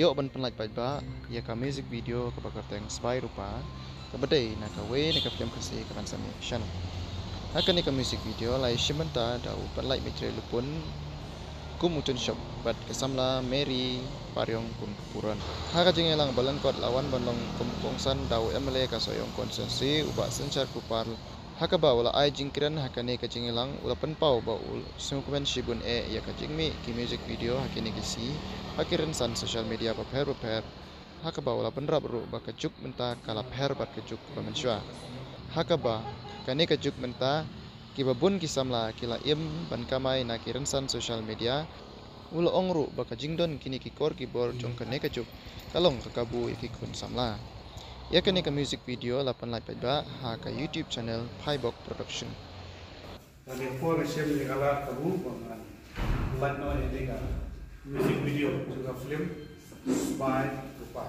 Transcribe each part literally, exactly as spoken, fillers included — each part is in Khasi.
Ïa ban pynlait paidbah ïa ka music video kaba kyrteng Sbai Rupa, kaba dei na kawei na ka film Khasi ka ban sa mih sha. Ha kane ka music video la ïashim bynta da u Pynlait Maitrei Lupun kum u chun shop bad ka samla Mary Pariong kum ka puron. Ha ka jingïalang ba lyngkot la wan ban long kum u kongsan da u M L A ka Sohiong constituency, u Bah Synshar Kupar. Ha kaba u la ai jingkren ha kane ka jingïalang, u la pynpaw ba u sngewkmen shibun eh ïa ka jingmih ki music video ha kine ki sngi ha ki rynsan social media bapher bapher. Ha kaba u la bynrap ruh ba ka juk mynta ka la pher bad ka juk ba mynshuwa. Ha kaba kane ka juk mynta kiba bun ki samla ki la im ban kamai na ki rynsan social media. U la ong ruh ba ka jingdon kine ki kor ki bor jong kane ka juk ka long ka kabu ïa ki khun samla. Ïa kane ka music video la pynlait paidbah ha ka YouTube channel Phaibok Production. Ka dei por shem ïa ka lad kabu ba ngan lait noh ïa ka music video jong ka film Sbai Rupa.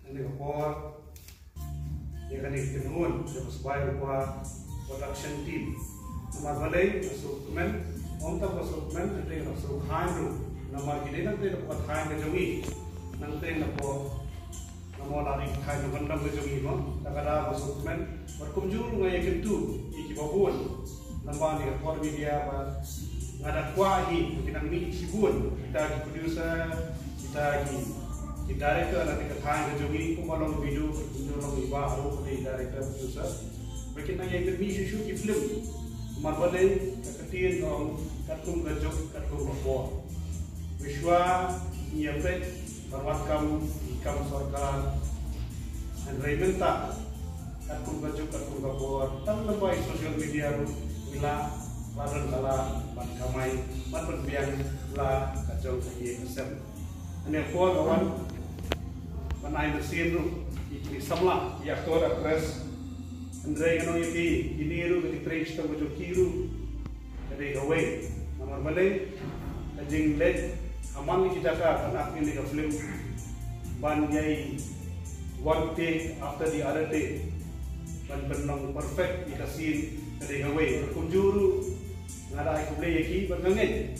Kane ka por, ïa kane ka kynhun, ïa ka Sbai Rupa Production Team. Namar balei nga sngewkmen, ym tang ba sngewkmen, hynrei nga sngewkmen ruh. Namar kine nangta na ka thaiñ ka jong ngi. Nangta na ka, namar la ri thaiñ ka bynta ka jong ngi mo. Te ka dei ba sngewkmen, bad kumjuh ruh nga ïakynduh ïa kiba bun. Namar ïa ka por media ba nga da kwah hi, ki nang mih shibun, kita ki producer, kita ki Ki director na ka thaiñ ka jong ngi, kumba long video, kumba long i Bah ruh, i director, producer. Ba kin nang ïa pynmih shuh shuh ki film. Namar balei, ka ktien ka ong katkum ka juk, katkum ka por. Mynshwa ngi ïa peit, ba wat kam, kam sorkar. Hynrei mynta, katkum ka juk, katkum ka por, tang lyngba i social media ruh, ngi lah, lah don ka lad ban kamai, ban pynbiang la ka jong ka ïing ka sem. Hynrei por ka wan ban ai mynsiem ruh ïa ki samla, ïa ki actor, actress. Hynrei ngan ong ïa phi, kine ruh ki trei shitom ka jong ki ruh ka dei kawei. Namar balei, ka jingleit ha man la ki jaka ban act ïa kane ka film, ban ïai one take after the other take, ban pynlong perfect ïa ka scene ka dei kawei. Kumjuh ruh nga da ai khublei ïa ki bad nga ngeit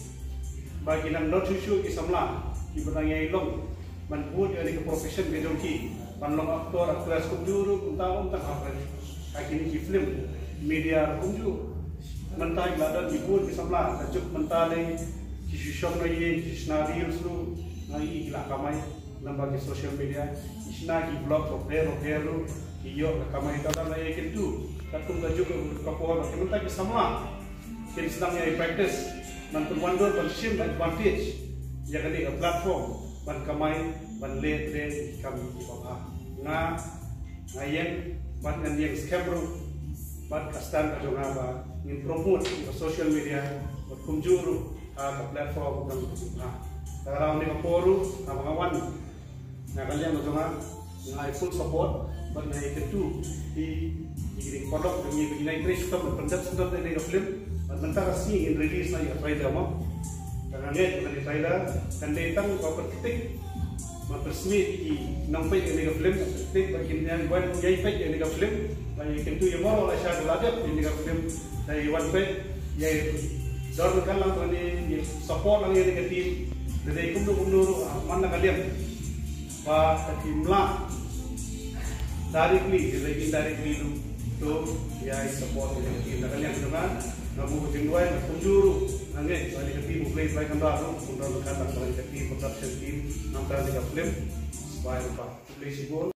ba kin nang don shuh shuh ki samla kiba dang ïai long ban bud ïa kane ka profession ka jong ki, ban long actor, actress, kumjuh ruh, kumta, kumta, ha kine ki film, media, kumjuh. Mynta ki la don ki bun ki samla, ka juk mynta lei, ki shu shong na ïing, ki shna reels ruh, na ïing ki la kamai, lyngba ki social media, ki shna ki vlog bapher bapher ruh, ki ïoh ka kamai, kata la ïa kyntu. Katkum ka juk ka por, ki mynta ki samla kin sdang ïa practice, ban pynwandur, ban shim advantage ïa kane ka platform ban kamai, ban leh, leh kam kiba bha. Nga, nga ïeng bad ngan ïeng skhem ruh bad ka stand ka jong nga ba ngin promote ïa ka social media bad kumjuh ruh ha ka platform kaba bha. Te ha kane ka por ruh, haba nga wan na ka liang ka jong nga, nga ai full support bad nga ïakyntu ïa kine ki paralok jong ngi ba kin ïai trei shitom ban pyndep shitom ïa kane ka film. Bad mynta ka sngi ngin release noh ïa ka trailer mo. Te nga ngeit ba kane ka trailer kan dei tang ba pynthikna, ban pynsmit ïa ki nongpeit ïa kane ka film, ban pynthik ba kin ïai wan ïai peit ïa kane ka film. Bad ïakyntu ïa baroh lashai ba la dep ïa kane ka film, da ïa wan peit, ïa don kan lang ba ne ïa support lang ïa kane ka team. Da dei kumno kumno ruh, ah, man la ka liang ba ka team la directly, lane indirectly ruh, to ïa support ïa ka team. Na ka liang jong nga, nga buh ka jingduwai, nga kumjuh ruh, nga ngeit ba ïa ka team U Blei Trai Kynrad ruh un don ryngkat bad ïa ka team production team, nangta ïa ka film, sbai ruh ba. U Blei shibun.